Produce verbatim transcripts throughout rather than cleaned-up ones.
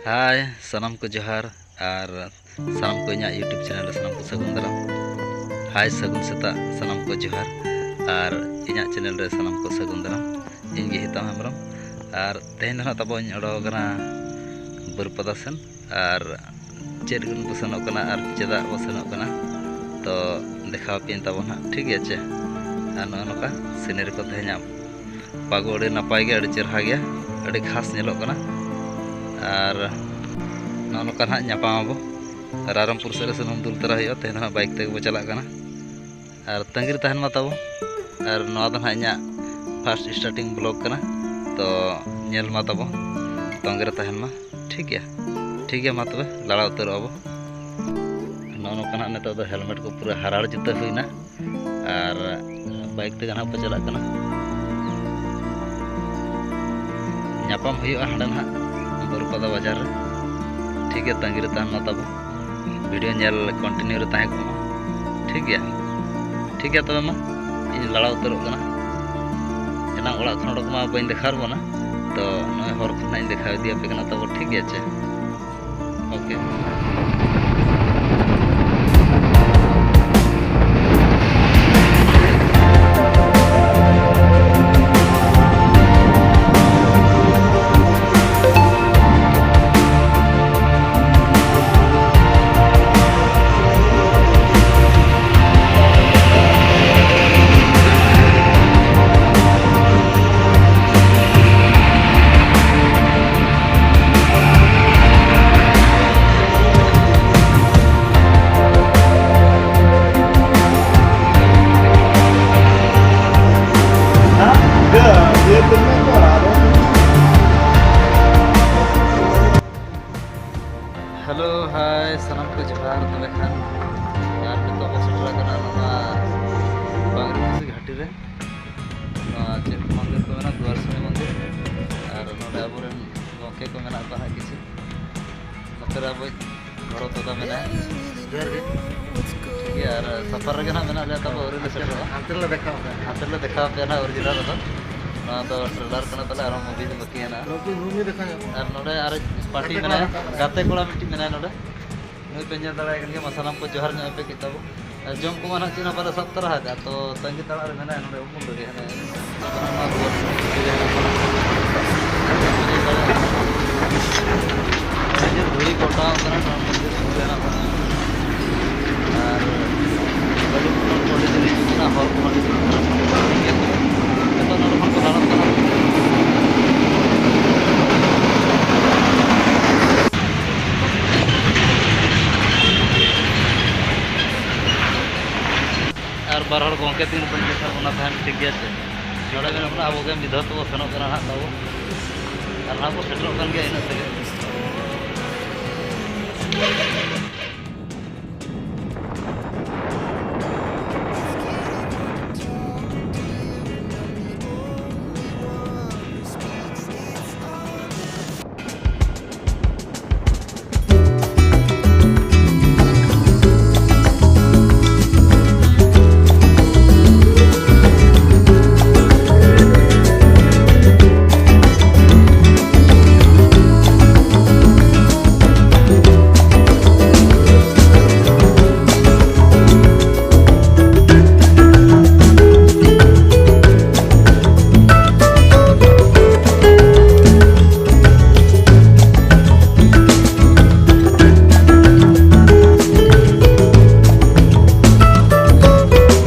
ᱦᱟᱭ, ᱥᱟᱱᱟᱢ ᱠᱚ ᱡᱚᱦᱟᱨ, ᱟᱨ ᱥᱟᱱᱟᱢ ᱠᱚ ᱤᱧᱟᱹᱜ YouTube channel ᱨᱮ ᱥᱟᱱᱟᱢ ᱠᱚ ᱥᱟᱹᱜᱩᱱ ᱫᱟᱨᱟᱢ᱾ ᱦᱟᱭ, ᱥᱟᱹᱜᱩᱱ ᱥᱮᱛᱟᱜ ᱥᱟᱱᱟᱢ ᱠᱚ ᱡᱚᱦᱟᱨ, ᱟᱨ ᱤᱧᱟᱹᱜ channel ᱨᱮ ᱥᱟᱱᱟᱢ ᱠᱚ ᱥᱟᱹᱜᱩᱱ ᱫᱟᱨᱟᱢ᱾ ᱤᱧ ᱜᱮ ᱦᱤᱛᱟᱢ ᱦᱮᱢᱵᱨᱚᱢ, ᱟᱨ ᱛᱮᱦᱮᱧ ᱫᱚ ᱱᱟᱦᱟᱜ ᱛᱟᱵᱚᱧ ᱚᱰᱚᱠ ᱟᱠᱟᱱᱟ ᱵᱟᱹᱨᱯᱟᱫᱟ ᱥᱮᱱ, ᱟᱨ ᱪᱮᱫ ᱞᱟᱹᱜᱤᱫ ᱵᱚ ᱥᱮᱱᱚᱜ ᱠᱟᱱᱟ ᱟᱨ ᱪᱮᱫᱟᱜ ᱵᱚ ᱥᱮᱱᱚᱜ ᱠᱟᱱᱟ, ᱛᱚ ᱫᱮᱠᱷᱟᱣ ᱟᱯᱮᱭᱟᱹᱧ ᱛᱟᱵᱚᱱ ᱦᱟᱸᱜ, ᱴᱷᱤᱠ ᱜᱮᱭᱟ ᱪᱮ? ᱟᱨ ᱱᱚᱜᱼᱚ ᱱᱚᱝᱠᱟ scenery ᱠᱚ ᱛᱮᱦᱮᱧᱟᱜ ᱯᱟᱜᱚ ᱟᱹᱰᱤ ᱱᱟᱯᱟᱭ ᱜᱮ, ᱟᱹᱰᱤ ᱪᱮᱨᱦᱟ ᱜᱮᱭᱟ, ᱟᱹᱰᱤ ᱠᱷᱟᱥ ᱧᱮᱞᱚᱜ ᱠᱟᱱᱟ᱾ ᱟᱨ ᱱᱚᱜᱼᱚ ᱱᱚᱝᱠᱟ ᱱᱟᱦᱟᱜ ᱧᱟᱯᱟᱢ ᱟᱵᱚ᱾ ᱨᱟᱭᱨᱚᱝᱯᱩᱨ ᱥᱮᱫ ᱨᱮ ᱥᱩᱱᱩᱢ ᱫᱩᱞ ᱛᱚᱨᱟ ᱦᱩᱭᱩᱜᱼᱟ᱾ ᱛᱮᱦᱮᱧ ᱫᱚ ᱱᱟᱦᱟᱜ bike ᱛᱮᱜᱮ ᱵᱚ ᱪᱟᱞᱟᱜ ᱠᱟᱱᱟ᱾ ᱟᱨ ᱛᱟᱺᱜᱤ ᱨᱮ ᱛᱟᱦᱮᱱ ᱢᱟ ᱛᱟᱵᱚ᱾ ᱟᱨ ᱱᱚᱣᱟ ᱫᱚ ᱱᱟᱦᱟᱜ ᱤᱧᱟᱹᱜ first starting vlog ᱠᱟᱱᱟ, ᱛᱚ ᱧᱮᱞ ᱢᱟ ᱛᱟᱵᱚ, ᱛᱚᱸᱜᱮ ᱨᱮ ᱛᱟᱦᱮᱱ ᱢᱟ᱾ ᱴᱷᱤᱠ ᱜᱮᱭᱟ, ᱴᱷᱤᱠ ᱜᱮᱭᱟ, ᱢᱟ ᱛᱚᱵᱮ ᱞᱟᱲᱟ ᱩᱛᱟᱹᱨᱚᱜᱼᱟ ᱵᱚ᱾ ᱱᱚᱜᱼᱚ ᱱᱚᱝᱠᱟ ᱱᱟᱦᱟᱜ ᱱᱤᱛᱚᱜ ᱫᱚ helmet ᱠᱚ ᱯᱩᱨᱟᱹ ᱦᱟᱨᱟᱲ ᱡᱩᱛᱟᱹ ᱦᱩᱭᱱᱟ, ᱟᱨ bike ᱛᱮᱜᱮ ᱱᱟᱦᱟᱜ ᱵᱚ ᱪᱟᱞᱟᱜ ᱠᱟᱱᱟ᱾ ᱧᱟᱯᱟᱢ ᱦᱩᱭᱩᱜᱼᱟ ᱦᱟᱸᱰᱮ ᱱᱟᱦᱟᱜ ᱵᱟᱹᱨᱩᱯᱟᱫᱟ ᱵᱟᱡᱟᱨ ᱨᱮ᱾ ᱴᱷᱤᱠ ᱜᱮᱭᱟ, ᱛᱟᱺᱜᱤ ᱨᱮ ᱛᱟᱦᱮᱱ ᱢᱟ ᱛᱟᱵᱚ᱾ Video ᱧᱮᱞ continue ᱨᱮ ᱛᱟᱦᱮᱸ ᱠᱚᱜ ᱢᱟ᱾ ᱴᱷᱤᱠ ᱜᱮᱭᱟ, ᱴᱷᱤᱠ ᱜᱮᱭᱟ, ᱛᱚᱵᱮ ᱢᱟ ᱤᱧ ᱞᱟᱲᱟ ᱩᱛᱟᱹᱨᱚᱜ ᱠᱟᱱᱟ᱾ ᱮᱱᱟᱝ ᱚᱲᱟᱜ ᱠᱷᱚᱱ ᱚᱰᱚᱠ ᱢᱟ ᱵᱟᱹᱧ ᱫᱮᱠᱷᱟᱣ ᱵᱚᱱᱟ, ᱛᱚ ᱱᱚᱜᱼᱚᱭ ᱦᱚᱨ ᱠᱷᱚᱱ ᱦᱟᱸᱜ ᱤᱧ ᱫᱮᱠᱷᱟᱣ ᱤᱫᱤᱭᱟᱯᱮ ᱠᱟᱱᱟ ᱛᱟᱵᱚ, ᱴᱷᱤᱠ ᱜᱮᱭᱟ ᱪᱮ? OK. Hello, hi, ᱥᱟᱱᱟᱢ ᱠᱚ ᱡᱚᱦᱟᱨ᱾ ᱛᱚᱵᱮ ᱠᱷᱟᱱ ᱟᱨ ᱱᱤᱛᱚᱜ ᱵᱚ ᱥᱮᱴᱮᱨ ᱟᱠᱟᱱᱟ ᱱᱚᱣᱟ ᱵᱟᱝᱨᱤᱯᱚᱥᱤ ᱜᱷᱟᱴᱤ ᱨᱮ᱾ ᱱᱚᱣᱟ ᱪᱮᱫ ᱢᱚᱱᱫᱤᱨ ᱠᱚ ᱢᱮᱱᱟ, ᱫᱩᱣᱟᱨᱥᱤᱱᱤ ᱢᱚᱱᱫᱤᱨ᱾ ᱟᱨ ᱱᱚᱰᱮ ᱟᱵᱚᱨᱮᱱ ᱜᱚᱢᱠᱮ ᱠᱚ ᱢᱮᱱᱟᱜ ᱠᱚᱣᱟ ᱦᱟᱸᱜ ᱠᱤᱪᱷᱩ᱾ ᱱᱚᱛᱮ ᱨᱮ ᱟᱵᱚᱭᱤᱡ ᱵᱷᱚᱨᱚᱛ ᱫᱟᱫᱟ ᱢᱮᱱᱟᱭᱟ᱾ ᱡᱚᱦᱟᱨ ᱜᱮ᱾ ᱴᱷᱤᱠ ᱜᱮᱭᱟ, ᱟᱨ ᱥᱟᱯᱷᱟᱨ ᱨᱮᱜᱮ ᱱᱟᱦᱟᱜ ᱢᱮᱱᱟᱜ ᱞᱮᱭᱟ, ᱛᱟᱵᱚ ᱟᱹᱣᱨᱤ ᱞᱮ ᱥᱮᱴᱮᱨᱚᱜᱼᱟ᱾ ᱦᱟᱱᱛᱮ ᱨᱮᱞᱮ ᱫᱮᱠᱷᱟᱣ ᱯᱮᱭᱟ᱾ ᱦᱟᱱᱛᱮ ᱨᱮᱞᱮ ᱫᱮᱠᱷᱟᱣ ᱯᱮᱭᱟ ᱱᱟᱦᱟᱜ original ᱨᱮᱫᱚ᱾ ᱱᱚᱣᱟ ᱫᱚ trailer ᱠᱟᱱᱟ ᱛᱟᱞᱮ, ᱟᱨᱦᱚᱸ movie ᱫᱚ ᱵᱟᱹᱠᱤ ᱦᱮᱱᱟᱜᱼᱟ᱾ ᱱᱩᱠᱩ ᱨᱩᱢ ᱜᱮ ᱫᱮᱠᱷᱟᱣ ᱧᱚᱜ᱾ ᱟᱨ ᱱᱚᱰᱮ ᱟᱨ party ᱜᱟᱛᱮ ᱢᱮᱱᱟᱭᱟ, ᱠᱚᱲᱟ ᱢᱤᱫᱴᱤᱡ ᱢᱮᱱᱟᱭᱟ᱾ ᱜᱟᱛᱮ ᱠᱚᱲᱟ ᱢᱤᱫᱴᱤᱡ ᱢᱮᱱᱟᱭᱟ ᱱᱚᱰᱮ᱾ ᱱᱩᱭ ᱯᱮ ᱧᱮᱞ ᱫᱟᱲᱮᱭᱟᱭ ᱠᱟᱱ ᱜᱮᱭᱟ, ᱢᱟ ᱥᱟᱱᱟᱢ ᱠᱚ ᱡᱚᱦᱟᱨ ᱧᱚᱜ ᱟᱯᱮ ᱠᱮᱫ ᱛᱟᱵᱚ᱾ ᱟᱨ ᱡᱚᱢ ᱠᱚᱢᱟ ᱱᱟᱦᱟᱜ ᱪᱮᱫ ᱦᱚᱸ ᱵᱟᱞᱮ ᱥᱟᱵ ᱛᱚᱨᱟ ᱟᱠᱟᱫᱼᱟ, ᱛᱚ ᱛᱟᱺᱜᱤ ᱛᱟᱲᱟᱜ ᱨᱮ ᱢᱮᱱᱟᱭᱟ ᱱᱚᱰᱮ ᱩᱢᱩᱞ ᱨᱮᱜᱮ᱾ ᱦᱮᱸ, ᱱᱚᱣᱟ ᱫᱩᱣᱟᱹᱨ ᱥᱩᱨ ᱨᱮᱜᱮ ᱦᱮᱱᱟᱜ ᱵᱚᱱᱟ᱾ ᱟᱹᱰᱤ ᱡᱳᱨ ᱫᱷᱩᱲᱤ ᱠᱚ ᱚᱴᱟᱝ ᱠᱟᱱᱟ, ᱱᱚᱣᱟ ᱢᱚᱱᱫᱤᱨ ᱥᱩᱨ ᱨᱮ ᱦᱮᱱᱟᱜ ᱵᱚᱱᱟ᱾ ᱟᱨ ᱜᱟᱹᱰᱤ ᱢᱚᱴᱚᱨ ᱠᱚ ᱟᱹᱰᱤ ᱡᱳᱨ ᱦᱤᱡᱩᱜ ᱠᱟᱱᱟ, ᱦᱚᱲ ᱠᱚᱦᱚᱸ ᱟᱹᱰᱤ ᱡᱳᱨ ᱠᱚ ᱦᱤᱡᱩᱜ ᱠᱟᱱᱟ᱾ ᱴᱷᱤᱠ ᱜᱮᱭᱟ, ᱱᱤᱛᱚᱜ ᱱᱚᱰᱮ ᱠᱷᱚᱱ ᱠᱚ ᱨᱟᱲᱟᱜ ᱠᱟᱱᱟ᱾ ᱟᱨ ᱵᱟᱨ ᱦᱚᱲ ᱜᱚᱢᱠᱮ ᱛᱤᱠᱤᱱ ᱠᱚ ᱧᱮᱞ ᱚᱱᱟ ᱛᱟᱦᱮᱱ ᱴᱷᱤᱠ ᱜᱮᱭᱟ ᱪᱮ? ᱱᱚᱰᱮ ᱢᱮᱱᱟᱜ ᱵᱚᱱᱟ, ᱟᱵᱚ ᱜᱮ ᱢᱤᱫ ᱫᱷᱟᱣ ᱛᱮᱵᱚ ᱥᱮᱱᱚᱜ ᱠᱟᱱᱟ ᱱᱟᱦᱟᱜ ᱛᱟᱵᱚ᱾ ᱟᱨ ᱱᱟᱦᱟᱜ ᱵᱚ ᱥᱮᱴᱮᱨᱚᱜ ᱠᱟᱱ ᱜᱮᱭᱟ ᱤᱱᱟᱹᱜ ᱛᱮᱜᱮ᱾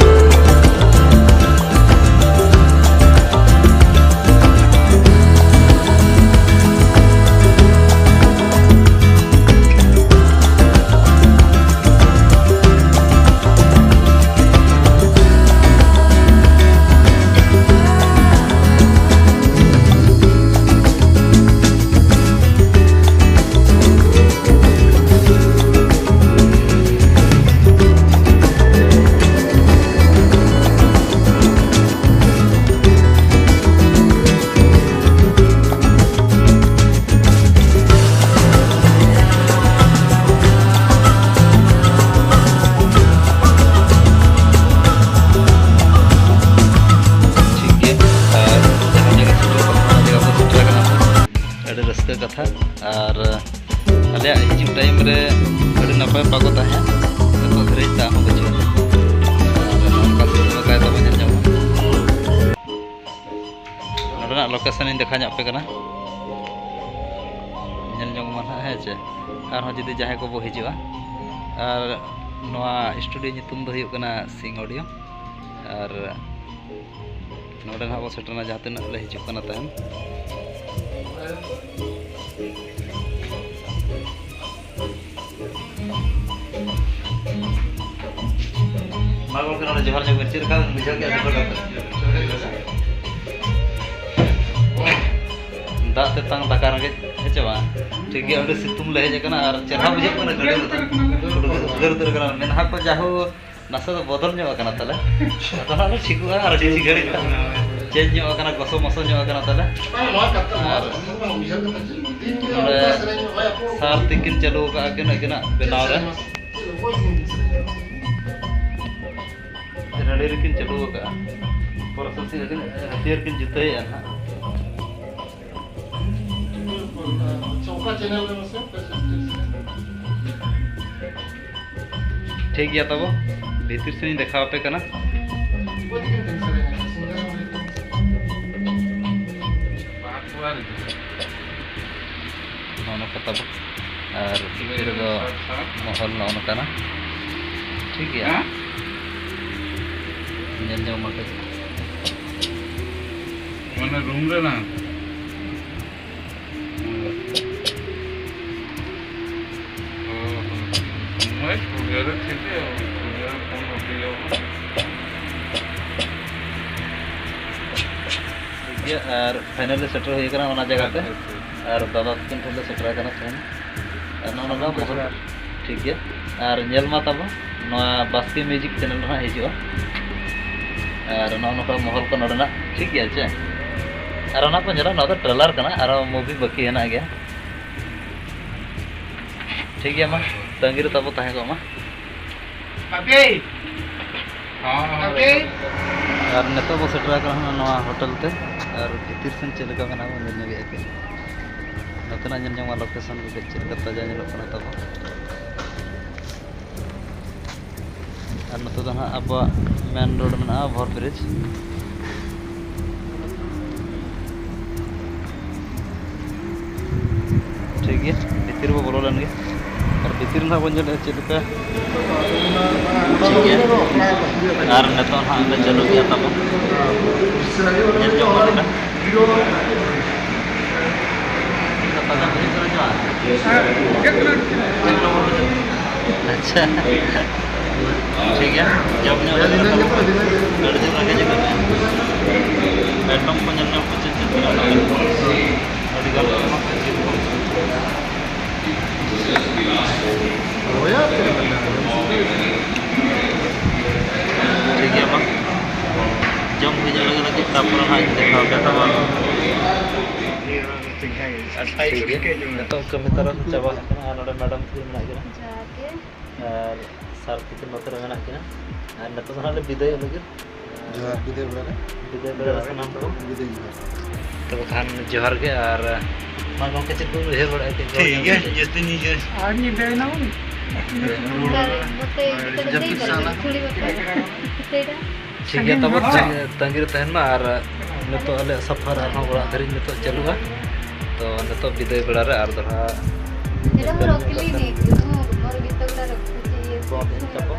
ᱠᱟᱛᱷᱟ᱾ ᱟᱨ ᱟᱞᱮᱭᱟᱜ ᱦᱤᱡᱩᱜ ᱴᱟᱭᱤᱢ ᱨᱮ ᱟᱹᱰᱤ ᱱᱟᱯᱟᱭ ᱯᱟᱜᱚ ᱛᱟᱦᱮᱸ, ᱱᱤᱛᱚᱜ ᱫᱷᱟᱹᱨᱤᱡ ᱫᱟᱜ ᱦᱚᱸ ᱵᱟᱹᱪᱩᱜᱼᱟ᱾ ᱟᱨ ᱱᱚᱝᱠᱟ ᱥᱤᱛᱩᱝ ᱟᱠᱟᱭ ᱛᱟᱵᱚ ᱧᱮᱞ ᱧᱟᱢᱚᱜᱼᱟ᱾ ᱱᱚᱰᱮᱱᱟᱜ ᱞᱳᱠᱮᱥᱚᱱ ᱤᱧ ᱫᱮᱠᱷᱟᱣ ᱧᱚᱜ ᱟᱯᱮ ᱠᱟᱱᱟ, ᱧᱮᱞ ᱧᱚᱜ ᱢᱟ ᱱᱟᱦᱟᱜ, ᱦᱮᱸ ᱪᱮ? ᱟᱨᱦᱚᱸ ᱡᱩᱫᱤ ᱡᱟᱦᱟᱸᱭ ᱠᱚᱵᱚ ᱦᱤᱡᱩᱜᱼᱟ, ᱟᱨ ᱱᱚᱣᱟ ᱥᱴᱩᱰᱤᱭᱳ ᱧᱩᱛᱩᱢ ᱫᱚ ᱦᱩᱭᱩᱜ ᱠᱟᱱᱟ ᱥᱤᱝ ᱚᱰᱤᱭᱳ᱾ ᱟᱨ ᱱᱚᱰᱮ ᱱᱟᱦᱟᱜ ᱵᱚ ᱥᱮᱴᱮᱨᱱᱟ, ᱡᱟᱦᱟᱸ ᱛᱤᱱᱟᱹᱜ ᱞᱮ ᱦᱤᱡᱩᱜ ᱠᱟᱱᱟ ᱛᱟᱭᱚᱢ᱾ ᱢᱟ ᱜᱚᱢᱠᱮ, ᱱᱚᱰᱮ ᱡᱚᱦᱟᱨ ᱧᱚᱜ ᱵᱮᱱ, ᱪᱮᱫ ᱞᱮᱠᱟ ᱵᱮᱱ ᱵᱩᱡᱷᱟᱹᱣ ᱠᱮᱫᱼᱟ ᱥᱮᱴᱮᱨ ᱠᱟᱛᱮ? ᱫᱟᱜ ᱛᱮᱛᱟᱝ ᱫᱟᱠᱟ ᱨᱮᱸᱜᱮᱡ, ᱦᱮᱸ ᱪᱮ ᱵᱟᱝ? ᱴᱷᱤᱠ ᱜᱮᱭᱟ, ᱟᱹᱰᱤ ᱥᱤᱛᱩᱝ ᱞᱮ ᱦᱮᱡ ᱟᱠᱟᱱᱟ ᱟᱨ ᱪᱮᱦᱨᱟ ᱵᱩᱡᱷᱟᱹᱜ ᱠᱟᱱᱟ ᱜᱟᱹᱰᱤ ᱨᱮᱫᱚ᱾ ᱩᱫᱽᱜᱟᱹᱨ ᱩᱛᱟᱹᱨ ᱠᱟᱱᱟ, ᱢᱮᱫᱦᱟ ᱠᱚ ᱡᱟᱦᱳ ᱱᱟᱥᱮ ᱫᱚ ᱵᱚᱫᱚᱞ ᱧᱚᱜ ᱟᱠᱟᱱᱟ ᱛᱟᱞᱮ᱾ ᱟᱫᱚ ᱱᱟᱦᱟᱜ ᱞᱮ ᱴᱷᱤᱠᱚᱜᱼᱟ ᱟᱨ ᱠᱤᱪᱷᱩ ᱜᱷᱟᱹᱲᱤᱡ ᱪᱮᱧᱡᱽ ᱧᱚᱜ ᱟᱠᱟᱱᱟ, ᱜᱚᱥᱚ ᱢᱚᱥᱚ ᱧᱚᱜ ᱟᱠᱟᱱᱟ ᱛᱟᱞᱮ᱾ ᱟᱨ ᱱᱚᱰᱮ ᱥᱟᱨ ᱛᱤᱠᱤᱱ ᱪᱟᱹᱞᱩ ᱟᱠᱟᱫᱼᱟ ᱠᱤᱱ ᱟᱹᱠᱤᱱᱟᱜ ᱵᱮᱱᱟᱣ ᱨᱮ᱾ ᱨᱟᱹᱲᱤ ᱨᱮᱠᱤᱱ ᱪᱟᱹᱞᱩ ᱟᱠᱟᱫᱼᱟ, ᱯᱨᱚᱥᱮᱥᱤᱝ ᱟᱹᱠᱤᱱ ᱦᱟᱹᱛᱭᱟᱹᱨ ᱠᱤᱱ ᱡᱩᱛᱟᱹᱭᱮᱫᱼᱟ ᱱᱟᱦᱟᱜ᱾ ᱟᱪᱪᱷᱟ, ᱚᱠᱟ ᱪᱮᱱᱮᱞ ᱨᱮ ᱢᱟᱥᱮ? ᱴᱷᱤᱠ ᱜᱮᱭᱟ, ᱛᱟᱵᱚ ᱵᱷᱤᱛᱤᱨ ᱥᱮᱫ ᱤᱧ ᱫᱮᱠᱷᱟᱣ ᱟᱯᱮ ᱠᱟᱱᱟ᱾ ᱚᱠᱚᱭ ᱛᱟᱹᱠᱤᱱ ᱠᱤᱱ ᱥᱮᱨᱮᱧᱟ? ᱥᱤᱝᱜᱟᱨ ᱦᱚᱸ ᱞᱟᱹᱭ ᱛᱟᱵᱚᱱ᱾ ᱱᱚᱜᱼᱚ ᱱᱚᱝᱠᱟ ᱛᱟᱵᱚ᱾ ᱟᱨ ᱵᱷᱤᱛᱤᱨ ᱨᱮᱫᱚ ᱢᱚᱦᱚᱞ ᱱᱚᱜᱼᱚ ᱱᱚᱝᱠᱟᱱᱟ᱾ ᱴᱷᱤᱠ ᱜᱮᱭᱟ᱾ ᱦᱮᱸ? ᱧᱮᱞ ᱧᱟᱢ ᱟᱯᱮ᱾ ᱢᱟᱱᱮ ᱨᱩᱢ ᱨᱮ ᱱᱟ? ᱦᱩᱸ᱾ ᱚ, ᱦᱚᱸ᱾ ᱱᱚᱜᱼᱚᱭ ᱥᱴᱩᱰᱤᱭᱳ ᱨᱮ ᱴᱷᱤᱠ ᱜᱮᱭᱟ, ᱥᱴᱩᱰᱤᱭᱳ ᱨᱮ ᱯᱷᱳᱱ ᱦᱩᱭᱩᱜᱼᱟ᱾ ᱴᱷᱤᱠ ᱜᱮᱭᱟ, ᱟᱨ ᱯᱷᱟᱭᱱᱟᱞ ᱨᱮ ᱥᱮᱴᱮᱨ ᱦᱩᱭ ᱟᱠᱟᱱᱟ ᱚᱱᱟ ᱡᱟᱭᱜᱟ ᱛᱮ᱾ ᱟᱪᱪᱷᱟ, ᱟᱪᱪᱷᱟ᱾ ᱟᱨ ᱫᱟᱫᱟ ᱛᱟᱹᱠᱤᱱ ᱴᱷᱮᱱ ᱞᱮ ᱥᱮᱴᱮᱨ ᱟᱠᱟᱱᱟ ᱛᱮᱦᱮᱧ᱾ ᱟᱨ ᱱᱚᱜᱼᱚ ᱱᱚᱝᱠᱟ ᱢᱚᱦᱚᱞ᱾ ᱴᱷᱤᱠ ᱜᱮᱭᱟ, ᱟᱨ ᱧᱮᱞ ᱢᱟ ᱛᱟᱵᱚ ᱱᱚᱣᱟ ᱵᱟᱥᱠᱮ ᱢᱤᱣᱡᱤᱠ ᱪᱮᱱᱮᱞ ᱨᱮ ᱦᱟᱸᱜ ᱦᱤᱡᱩᱜᱼᱟ᱾ ᱟᱨ ᱱᱚᱜᱼᱚ ᱱᱚᱝᱠᱟ ᱢᱚᱦᱚᱞ ᱠᱚ ᱱᱚᱰᱮᱱᱟᱜ, ᱴᱷᱤᱠ ᱜᱮᱭᱟ ᱪᱮ? ᱟᱨ ᱚᱱᱟ ᱠᱚ ᱧᱮᱞᱟ, ᱱᱚᱣᱟ ᱫᱚ ᱴᱨᱮᱞᱟᱨ ᱠᱟᱱᱟ, ᱟᱨᱚ ᱢᱩᱵᱷᱤ ᱵᱟᱹᱠᱤ ᱦᱮᱱᱟᱜ ᱜᱮᱭᱟ᱾ ᱴᱷᱤᱠ ᱜᱮᱭᱟ, ᱢᱟ ᱛᱟᱺᱜᱤ ᱨᱮ ᱛᱟᱵᱚ ᱛᱟᱦᱮᱸ ᱠᱚᱜ ᱢᱟ᱾ ᱦᱟᱯᱮ᱾ ᱦᱚᱸ, ᱦᱚᱸ᱾ ᱦᱟᱯᱮ᱾ ᱟᱨ ᱱᱤᱛᱚᱜ ᱵᱚ ᱥᱮᱴᱮᱨ ᱟᱠᱟᱱᱟ ᱦᱟᱸᱜ ᱱᱚᱣᱟ ᱦᱳᱴᱮᱞ ᱛᱮ, ᱟᱨ ᱵᱷᱤᱛᱤᱨ ᱥᱮᱱ ᱪᱮᱫ ᱞᱮᱠᱟ ᱢᱮᱱᱟᱜᱼᱟ ᱵᱚᱱ ᱧᱮᱞ ᱧᱚᱜᱮᱫᱼᱟ ᱠᱤ᱾ ᱱᱚᱛᱮᱱᱟᱜ ᱧᱮᱞ ᱡᱚᱝ ᱢᱟ location ᱠᱚ ᱪᱮᱫ ᱞᱮᱠᱟ ᱛᱟᱡᱟ ᱧᱮᱞᱚᱜ ᱠᱟᱱᱟ ᱛᱟᱵᱚ᱾ ᱟᱨ ᱱᱚᱛᱮ ᱫᱚ ᱱᱟᱦᱟᱜ ᱟᱵᱚᱣᱟᱜ main road ᱢᱮᱱᱟᱜᱼᱟ, over bridge᱾ ᱴᱷᱤᱠ ᱜᱮᱭᱟ, ᱵᱷᱤᱛᱤᱨ ᱵᱚ ᱵᱚᱞᱚ ᱞᱮᱱ ᱜᱮ᱾ ᱟᱨ ᱵᱷᱤᱛᱤᱨ ᱱᱟᱦᱟᱜ ᱵᱚᱱ ᱧᱮᱞᱮᱫᱼᱟ ᱪᱮᱫ ᱞᱮᱠᱟ᱾ ᱴᱷᱤᱠ ᱜᱮᱭᱟ, ᱟᱨ ᱱᱤᱛᱚᱜ ᱱᱟᱦᱟᱜ ᱞᱮ ᱪᱟᱹᱞᱩ ᱜᱮᱭᱟ ᱛᱟᱵᱚ᱾ ᱧᱮᱞ ᱡᱚᱝ ᱢᱟ ᱱᱚᱰᱮ᱾ ᱟᱪᱪᱷᱟ, ᱴᱷᱤᱠ ᱜᱮᱭᱟ, ᱡᱚᱢ ᱧᱩ ᱦᱩᱭᱩᱜ ᱠᱟᱱᱟ᱾ ᱟᱹᱰᱤ ᱡᱳᱨ ᱨᱮᱸᱜᱮᱡ ᱠᱟᱱᱟ᱾ ᱮᱠᱫᱚᱢ ᱠᱚ ᱧᱮᱞ ᱧᱟᱢ ᱠᱚ ᱪᱮᱫ ᱪᱮᱫ ᱠᱟᱱᱟ᱾ ᱟᱹᱰᱤ ᱜᱟᱱ ᱠᱚ ᱪᱮᱫ ᱠᱚ᱾ ᱴᱷᱤᱠ ᱜᱮᱭᱟ, ᱢᱟ ᱡᱚᱢ ᱦᱩᱭ ᱧᱚᱜ ᱞᱮᱜᱮ ᱞᱟᱹᱜᱤᱫ, ᱛᱟᱨᱯᱚᱨᱮ ᱦᱟᱸᱜ ᱤᱧ ᱫᱮᱠᱷᱟᱣ ᱟᱯᱮᱭᱟ ᱛᱟᱵᱚᱱ᱾ ᱴᱷᱤᱠ ᱜᱮᱭᱟ, ᱱᱤᱛᱚᱜ ᱠᱟᱹᱢᱤ ᱛᱟᱨᱟ ᱪᱟᱵᱟ ᱟᱠᱟᱱᱟ ᱟᱨ ᱱᱚᱰᱮ madam ᱛᱟᱹᱠᱤᱱ ᱢᱮᱱᱟᱜ ᱠᱤᱱᱟ᱾ ᱡᱚᱦᱟᱨ ᱜᱮ᱾ ᱟᱨ sir ᱛᱟᱹᱠᱤᱱ ᱱᱚᱛᱮ ᱨᱮ ᱢᱮᱱᱟᱜ ᱠᱤᱱᱟ᱾ ᱟᱨ ᱱᱤᱛᱚᱜ ᱫᱚ ᱦᱟᱸᱜ ᱞᱮ ᱵᱤᱫᱟᱹᱭᱚᱜ ᱞᱟᱹᱜᱤᱫ᱾ ᱡᱚᱦᱟᱨ, ᱵᱤᱫᱟᱹᱭ ᱵᱮᱲᱟ ᱨᱮ᱾ ᱵᱤᱫᱟᱹᱭ ᱵᱮᱲᱟ ᱨᱮ ᱥᱟᱱᱟᱢ ᱠᱚ᱾ ᱵᱤᱫᱟᱹᱭ ᱡᱚᱦᱟᱨ᱾ ᱛᱚᱵᱮ ᱠᱷᱟᱱ ᱡᱚᱦᱟᱨ ᱜᱮ, ᱟᱨ ᱢᱟ ᱜᱚᱢᱠᱮ, ᱪᱮᱫ ᱠᱚᱵᱤᱱ ᱩᱭᱦᱟᱹᱨ ᱵᱟᱲᱟᱭᱮᱫᱼᱟ? ᱴᱷᱤᱠ ᱜᱮᱭᱟ, ᱡᱟᱹᱥᱛᱤ ᱧᱤᱫᱟᱹ᱾ ᱟᱨ ᱧᱤᱫᱟᱹᱭᱮᱱᱟ ᱵᱚᱱ᱾ ᱚᱱᱠᱟ ᱱᱚᱛᱮ ᱤᱫᱤ ᱠᱟᱛᱮ ᱫᱟᱹᱭ ᱡᱟᱹᱯᱤᱫ ᱵᱟᱞᱟ ᱥᱟᱱᱟ᱾ ᱠᱩᱲᱤ ᱵᱟᱠᱚ ᱫᱤᱥᱟᱹᱭᱮᱫᱟ᱾ ᱴᱷᱤᱠ ᱜᱮᱭᱟ, ᱛᱟᱵᱚᱱ ᱛᱟᱺᱜᱤ, ᱛᱟᱺᱜᱤ ᱨᱮ ᱛᱟᱦᱮᱱ ᱢᱟ, ᱟᱨ ᱱᱤᱛᱚᱜ ᱟᱞᱮᱭᱟᱜ ᱥᱟᱯᱷᱟᱨ ᱟᱨᱦᱚᱸ ᱚᱲᱟᱜ ᱫᱷᱟᱹᱨᱤᱡ ᱱᱤᱛᱚᱜ ᱪᱟᱹᱞᱩᱜᱼᱟ᱾ ᱛᱚ ᱱᱤᱛᱚᱜ ᱵᱤᱫᱟᱹᱭ ᱵᱮᱲᱟ ᱨᱮ ᱟᱨ ᱫᱚᱦᱲᱟ ᱧᱮᱞ ᱦᱚᱸ ᱨᱚᱠᱤᱞᱤ ᱱᱤᱛ ᱦᱚᱸ ᱢᱚᱨ ᱵᱤᱛᱟᱹᱣ ᱨᱚᱠᱤᱞᱤ᱾ ᱵᱚᱱ ᱪᱟᱯᱚ᱾